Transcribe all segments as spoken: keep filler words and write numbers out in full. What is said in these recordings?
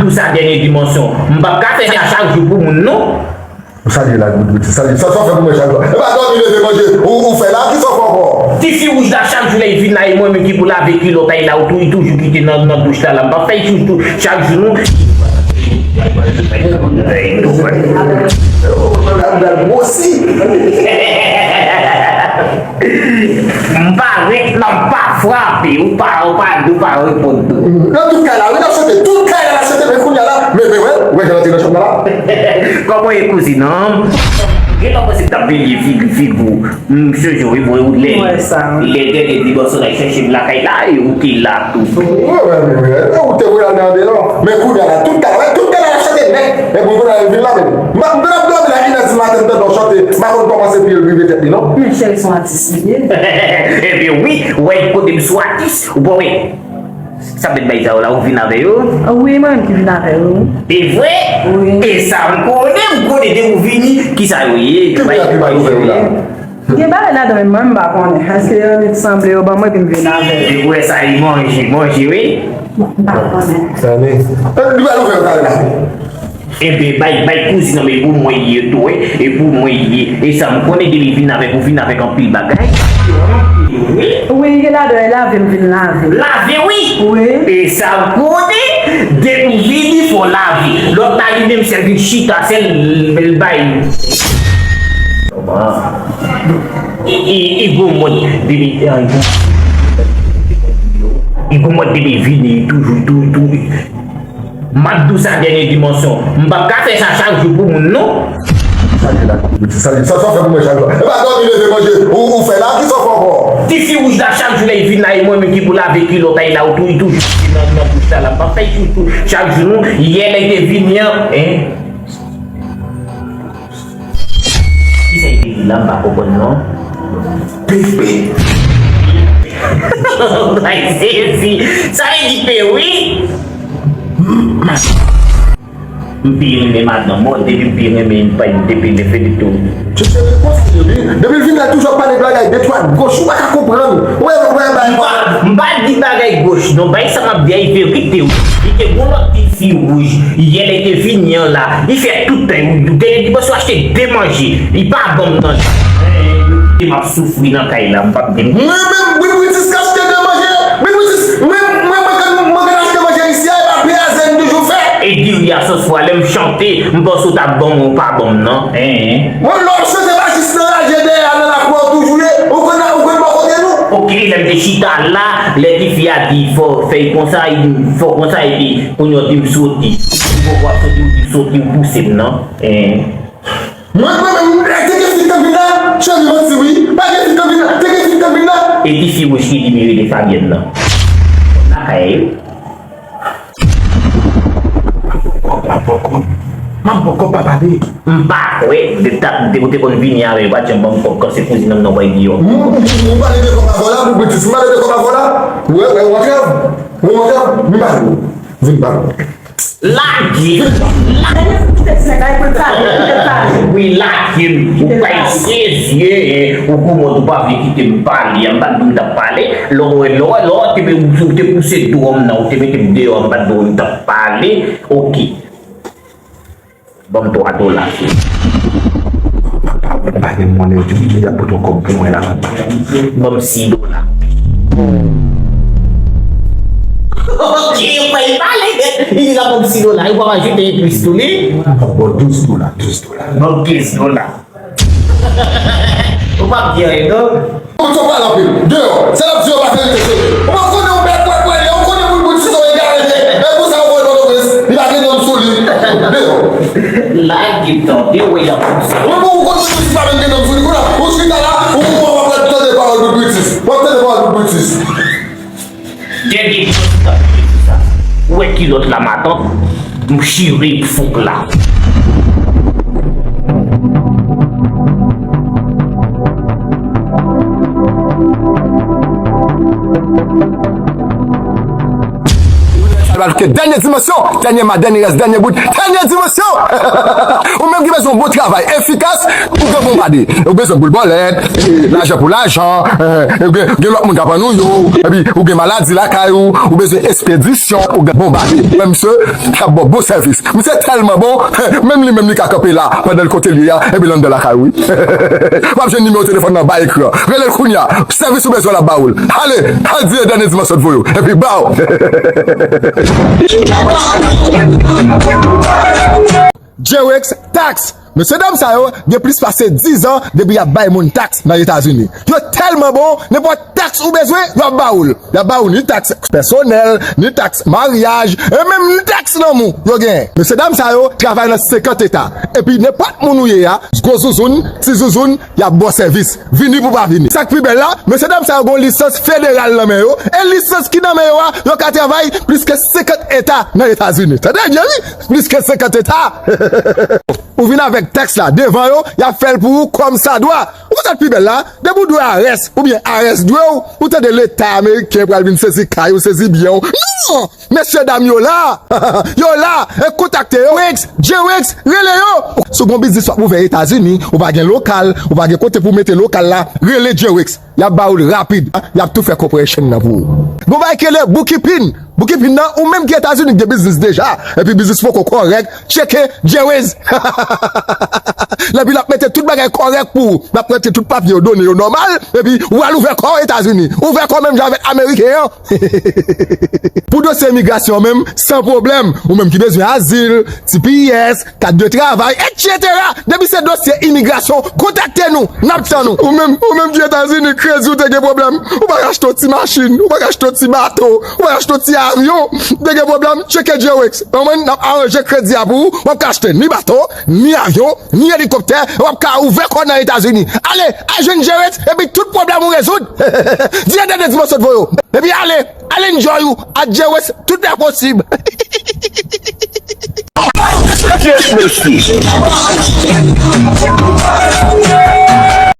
Sa dènye dimansyon. M p ap ka fè sa chak jou pou moun, non. Ou salye la, Bout Britis. Salye. Sa, sa w fè pou mwen chak jou. E pa dòmi, leve, manje. Ou, ou fè la, ki sa w fè ankò? Ti fi wouj la, chak jou lè l vin la, e mwen menm ki pou lave kilòt a y la, ou tou, li toujou kite nan, nan douch la, la. M p ap fè l toujou, chak jou, non. M pa ret la, m pa frape, ou pa, ou pa, ou pa reponn tou. Nan tout kay la, wi, n ap chante. Tout kay la, n ap chante, men kounye a la, men, men, wè, ou wè jan l antre nan chanm nan la? Kòman w ye, kouzin an? Gen lè w panse t ap belye figi, figi w. M sonje w, wi, bon, lè, lè dènye dimansyon al chèche m lakay la, e ou te la tou. Wi, wi, wi, wi. E ou te voye al nan andeyò. Men kounye a la, tout kay la, tout kay la, n ap chante nèt. Epi kounye a, l vin la menm. M pa, m te ap dòmi la, inè di maten, m tande w chante. M pa konn kòman se pye l rive tèt li, non. Men chèri, se yon atis li ye. Ebyen wi, ou wè kote m sou atis, ou pa wè. Sa mèt bay sa yo la, ou vin avè yo? Wi, mwen menm ki vin avè yo. E vre? Wi. E sa m konnen, m konnen depi ou vini, ki sa yo ye? Ki bagay ki mal ou fè yo la? Gen bagay ladan men mwen, m pa konnen. Èske yo annik sanble yo ban mwen epi m vin avè yo? Depi ou wè sa, e manje, manje, wi. Bon, m pa konnen. Sa ne. E, li mal ou fè yo kare la. Enben, bay, bay kouzin nan, men e pou mwen ye tou, wi. E pou mwen ye. E sa, m konnen depi vin avèk ou, vin avèk anpil bagay. Wi. Wi, gen ladan e lave, m vin lave. Lave, wi. Wi. E sa, m konnen, depi vini, fò lave. Lòt la, li menm, sèl vin chita, sèl l bay. E, e, e gwo mòd, depi, e, e gwo mòd, depi vini, toujou, tou, tou. M ap di w sa, dènye dimansyon. M p ap ka fè sa chak jou pou moun, non. Salye la, salye. Sa, sa w fè pou mwen chak jou. E pa dòmi, leve, manje. Ou, ou fè la, ki sa w fè ankò? Ti fi wouj la, chak jou lè l vin la, e mwen menm ki pou lave kilòt a y la, ou tou, li toujou nan, nan douch la, la. M p ap fè l toujou, chak jou, non. Yè, lè l te vini an, en. Kisa li te di la, m pa konprann non. Pepe. Bay sezi. Sa vle di pe wi. M pi renmen madanm mwen, depi m pi renmen m pa depi le Felipe tou. Depi l vin la toujou ap pale bagay de twa goch, ou pa ka konprann. Ou wè, ou wè, bay. M pa, m pa di bagay goch non, bay sa m ap di a e verite wi. Li te gon lòt ti fi wouj. Yè lè te vini an la, li fè tout tan, dènye dimansyon achte de manje, li pa ban m nan. Kite m ap soufri nan kay la, m p ap gen. Mwen menm, Bribritis k achte de manje, Bribritis, mwen, mwen, mwen, mwen, mwen achte manje isi a, e pa pye a zen m toujou fè. E diri a sòs fwa, lè m chante, m panse w t ap ban m, ou pa ban m nan. Hein. Mwen, lè w chante pa jis nan raje dèyè a, nan lakou a w toujou ye, ou konn, ou konn bò kote nou. Ok, lè m te chita la, lè ti fi a di fò fè l konsa, li di m fò konsa, epi Kounye a w di m soti. Ou poko ap soti, ou di soti, ou pouse m nan. Hein. Mwen, mwen menm, te gen fi k te vin la, cheri manti wi. Pa gen fi k te vin la, te gen fi k te vin la. E ti fi wouj ki di m rele Fabienne nan. Lakay yo. M ap poko, m ap poko pa pale. M pa kwè, de ta, de ou te konn vini avè yo, pa t janm ban m kòb, kan se kouzin an m nan w bay deyò. M, m, m pale de kòb avè w la, Britis, m pale de kòb avè w la. Wè, wè, w antre. Ou antre, m pale w. Vin pale w. Lage. Lage. Wi, lage m. Ou bay sezi, ou komòd, ou pa vle kite m pale. M pa t di w m t ap pale. Lè w wè, lè w wè, lè w te, ou te pouse dwòm nan, ou te mete m deyò, m pa t di w m t ap pale. Ok. Ban m twa dola. Papa, mwen pa gen monnen, yo di, yo di, y ap pote yon kòb pou mwen la. Ban m sis dola. Ok, yo fè l pale. Li di, la, ban m sis dola. Yo pa ajoute plis tou, li. M ap ba w douz dola, douz dola. Ban m kenz dola. Ou p ap di anyen, non? Ou sot pale anpil. Deyò. Se l ap di yo pa verite, se. Ou pa konnen yon bèk kwèkwè, ou konnen moun, moun si son egare, e pou sa ou voye Pòtoprens, li pa gen nonm sou li. Deyò. Lage tande, wè y ap pouse. Ou menm ou konn moun si pa menm gen nonm sou li, kounye a, ou chita la, ou, ou, w ap tande pawòl Britis. W ap tande pawòl Britis. Dènye ti sa, ou wè kilòt la matant, m chire fouk la. Sa pral Ke dènye dimansyon, dènye ma, dènye rès, dènye bout, dènye dimansyon. Ou menm ki bezwen yon bon travay efikas, ou gen Bombard. Ou bezwen boul bòlèt, lajan pou lajan, eh, ou gen, gen lòt moun k ap ann ou yo, epi ou gen maladi lakay ou, ou bezwen espedisyon, ou gen Bombard. Menm misye k ap ba w bon sèvis. Misye tèlman bon, menm li menm li ka kanpe la pandan l kote l ye a, epi l anndan lakay ou, wi. W ap jwenn nimewo telefòn nan anba ekran. Rele l kounye a. Sèvis ou bezwen l ap ba ou l. Ale, al di e dènye dimansyon t voye w. Epi ba w. Jerex Tax. Mesye dam sa yo gen plis pase diz an depi y ap bay moun taks nan Etazini. Yo tèlman bon, nenpòt taks ou bezwen, yo ap ba ou l. Y ap ba ou ni taks pèsonèl, ni taks maryaj, e menm ni taks lanmou yo genyen. Mesye dam sa yo travay nan senkant eta. Epi nenpòt moun ou ye a, gwo zouzoun, ti zouzoun, y ap ba w sèvis. Vini pou pa vini. Sa k pi bèl la, mesye dam sa yo gen yon lisans federal nan men yo, e lisans ki nan men yo a, yo ka travay plis ke senkant eta nan Etazini. Tande byen, wi! Plis ke senkant eta! Ou vin avèk taks la devan yo, y ap fè l pou ou kòmsadwa. Ou konn sa k pi bèl la? Depi w dwe IRS, oubyen IRS dwe w, ou tande Leta ameriken pral vin sezi kay ou, sezi byen w. Non! Mesye dam yo la! Yo la! E kontakte yo! Jerex, Jerex, rele yo! Si w gen yon biznis w ap ouvè Etazini, ou pa gen lokal, ou pa gen kote pou w mete lokal la, rele Jerex. Y ap ba ou l rapid. Y ap tou fè corporation nan pou ou. Gon bagay ki rele bookkeeping. Bookkeeping nan, ou menm ki Etazini ki gen biznis deja, epi biznis poko kòrèk, tcheke Jerex. Epi l ap mete tout bagay kòrèk pou ou. L ap rantre tout papye yo, done yo nòmal, epi ou al ouvè kò w Etazini. Ouvè kò w menm jan avèk ameriken an. Pou dosye imigrasyon menm, san pwoblèm. Ou menm ki bezwen azil, T P S, kat de travay, et cetera. Depi se dosye imigrasyon, kontakte nou, n ap tann ou. Ou menm, ou menm ki Etazini, kredi w te gen pwoblèm. Ou pa ka achte yon ti machin, ou pa ka achte yon ti bato, ou pa ka achte yon ti avyon, te gen pwoblèm, tcheke Jerex. Anmwey, n ap aranje kredi a pou ou, w ap ka achte ni bato, ni avyon, ni elikoptè, w ap ka ouvè kò w nan Etazini. Ale, al jwenn Jerex, epi tout pwoblèm ou rezoud. Di e dènye dimansyon t voye w. Epi ale, al enjoy ou, ak Jerex, tout lè posib.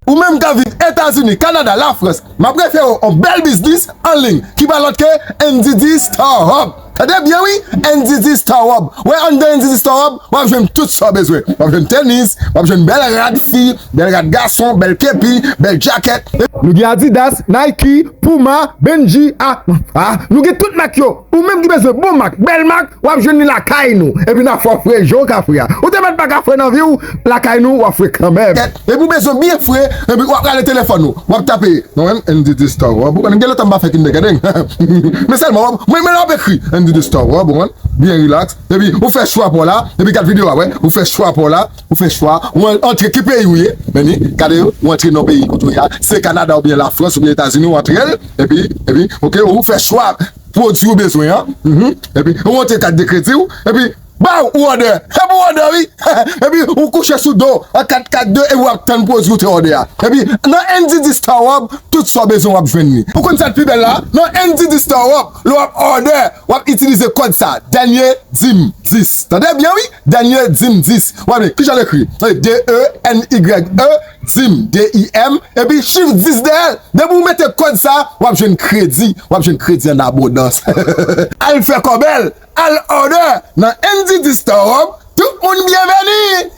Ou menm k ap viv Etazini, Kanada, Lafrans, m ap refere w yon bèl biznis an liy ki pa lòt ke N D D Store Hub. Tande byen wi, N D D Store Hub. Wè anndan N D D Store Hub, w ap jwenn tout sa w bezwen. W ap jwenn tenis, w ap jwenn bèl rad fi, bèl rad gason, bèl kepi, bèl jakèt. Nou gen Adidas, Nike, Puma, Benji, a, a, nou gen tout mak yo. Ou menm ki bezwen bon mak, bèl mak, w ap jwenn li lakay nou. Epi n ap fè w fre jan w ka fre a. Ou te mèt pa ka fre nan vi w, lakay nou, w ap fre kanmenm. Epi ou bezwen byen fre, epi w ap rale telefòn ou. W ap tape, non, N D D Store Hub. Ou konnen gen lontan m pa fè kindergarten. Men sèlman, w ap, men, men lè w ap ekri N D D Store Hub, ou konprann? Byen rilaks. Epi ou fè chwa pa w la, epi gad videyo a, wè, ou fè chwa pa w la, ou fè chwa, ou an-, antre ki peyi ou ye, men ni, gade yo, ou antre nan peyi kote w ye a, se Kanada oubyen Lafrans oubyen Etazini, ou antre l, epi, epi, oke, ou fè chwa pwodui ou bezwen an, mhm, epi ou antre kat de kredi w, epi, baw, ou òdè, epi ou òdè, wi, epi ou kouche sou do, an kat kat de, epi w ap tann pwodui ou te òdè a. Epi, nan N D D Store Hub, tout sa w bezwen w ap jwenn li. Ou konn sa k pi bèl la? Nan N D D Store Hub, lè w ap òdè, w ap itilize kòd sa, Dènye Dim dis. Tande byen, wi, Dènye Dim dis. W ap li, kijan l ekri? D E N Y E, Dim, D I M, epi chif dis dèyè l. Depi w mete kòd sa, w ap jwenn kredi, w ap jwenn kredi an abondans. Al fè kò bèl, al òdè nan N D D Store Hub, tout moun byenveni!